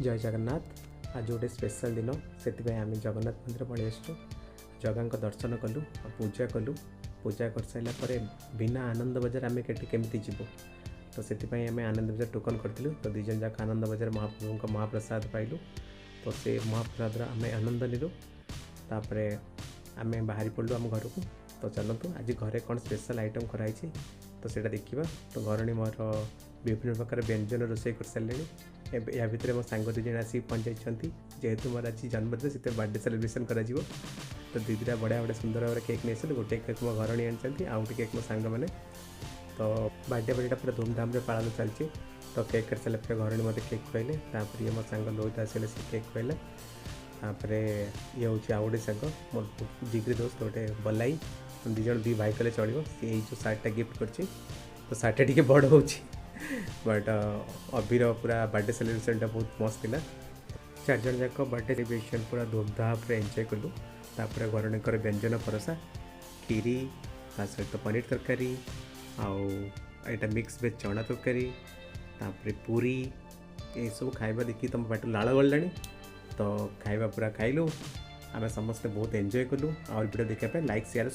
ଜୟ ଜଗନ୍ନାଥ। ଆଜି ଗୋଟେ ସ୍ପେଶାଲ ଦିନ, ସେଥିପାଇଁ ଆମେ ଜଗନ୍ନାଥ ମନ୍ଦିର ପଳେଇ ଆସିଛୁ। ଜଗାଙ୍କ ଦର୍ଶନ କଲୁ ଆଉ ପୂଜା କଲୁ। ପୂଜା କରିସାରିଲା ପରେ ବିନା ଆନନ୍ଦ ବଜାର ଆମେ କେଠି କେମିତି ଯିବୁ? ତ ସେଥିପାଇଁ ଆମେ ଆନନ୍ଦ ବଜାର ଟୋକନ୍ କରିଥିଲୁ। ତ ଦୁଇ ଜଣ ଯାକ ଆନନ୍ଦ ବଜାର ମହାପ୍ରଭୁଙ୍କ ମହାପ୍ରସାଦ ପାଇଲୁ। ତ ସେ ମହାପ୍ରସାଦର ଆମେ ଆନନ୍ଦ ନେଲୁ। ତାପରେ ଆମେ ବାହାରି ପଡ଼ିଲୁ ଆମ ଘରକୁ। ତ ଚାଲନ୍ତୁ, ଆଜି ଘରେ କ'ଣ ସ୍ପେଶାଲ୍ ଆଇଟମ୍ କରାହେଇଛି ତ ସେଇଟା ଦେଖିବା। ତ ଘରଣୀ ମୋର ବିଭିନ୍ନ ପ୍ରକାର ବ୍ୟଞ୍ଜନ ରୋଷେଇ କରିସାରିଲେଣି। ଏବେ ୟା ଭିତରେ ମୋ ସାଙ୍ଗ ଦୁଇ ଜଣ ଆସିକି ପହଞ୍ଚାଇଛନ୍ତି। ଯେହେତୁ ମୋର ଆଜି ଜନ୍ମଦିନ, ସେଥିପାଇଁ ବାର୍ଥଡେ ସେଲିବ୍ରେସନ୍ କରାଯିବ। ତ ଦୁଇ ଦୁଇଟା ବଢ଼ିଆ ବଢ଼ିଆ ସୁନ୍ଦର ଭାବରେ କେକ୍ ନେଇ ଆସିଲୁ। ଗୋଟେ କେକ୍ ମୋ ଘରଣୀ ଆଣିଛନ୍ତି, ଆଉ ଗୋଟେ କେକ୍ ମୋ ସାଙ୍ଗମାନେ। ତ ବାର୍ଥଡେ ପାର୍ଟିଟା ପୁରା ଧୁମଧାମରେ ପାଳନ ଚାଲିଛି। ତ କେକ୍ କାଟି ସାରିଲା ପରେ ଘରଣୀ ମୋତେ କେକ୍ ଖୁଆଇଲେ। ତାପରେ ଇଏ ମୋ ସାଙ୍ଗ ଲୋହିତ ଆସିଲେ, ସେ କେକ୍ ଖୁଆଇଲେ। ତାପରେ ଇଏ ହେଉଛି ଆଉ ଗୋଟେ ସାଙ୍ଗ, ମୋର ଜିଗ୍ରି ଦୋସ୍ତ ଗୋଟେ ବଲାଇ। ଦୁଇ ଜଣ ଦୁଇ ଭାଇ କଲେ ଚଳିବ। ସିଏ ଏଇ ଯେଉଁ ସାର୍ଟଟା ଗିଫ୍ଟ କରିଛି, ତ ସାର୍ଟଟା ଟିକେ ବଡ଼ ହେଉଛି, ବଟ୍ ଅବିର ପୁରା ବାର୍ଥଡେ ସେଲିବ୍ରେସନ୍ଟା ବହୁତ ମସ୍ତ ଥିଲା। ଚାରିଜଣ ଯାକ ବାର୍ଥଡେ ସେଲିବ୍ରେସନ୍ ପୁରା ଧୁମଧାମରେ ଏନ୍ଜୟ କଲୁ। ତାପରେ ଘରଣୀଙ୍କର ବ୍ୟଞ୍ଜନ ପରସା, କ୍ଷୀରି, ତା ସହିତ ପନିର ତରକାରୀ, ଆଉ ଏଇଟା ମିକ୍ସ ଭେଜ୍ ଚଣା ତରକାରୀ, ତାପରେ ପୁରୀ। ଏସବୁ ଖାଇବା ଦେଖିକି ତୁମ ପାଟିରୁ ଲାଳ ଗଳିଲାଣି। ତ ଖାଇବା ପୁରା ଖାଇଲୁ ଆମେ ସମସ୍ତେ, ବହୁତ ଏନ୍ଜୟ କଲୁ। ଆଉ ଭିଡ଼ିଓ ଦେଖିବା ପାଇଁ ଲାଇକ୍, ସେୟାର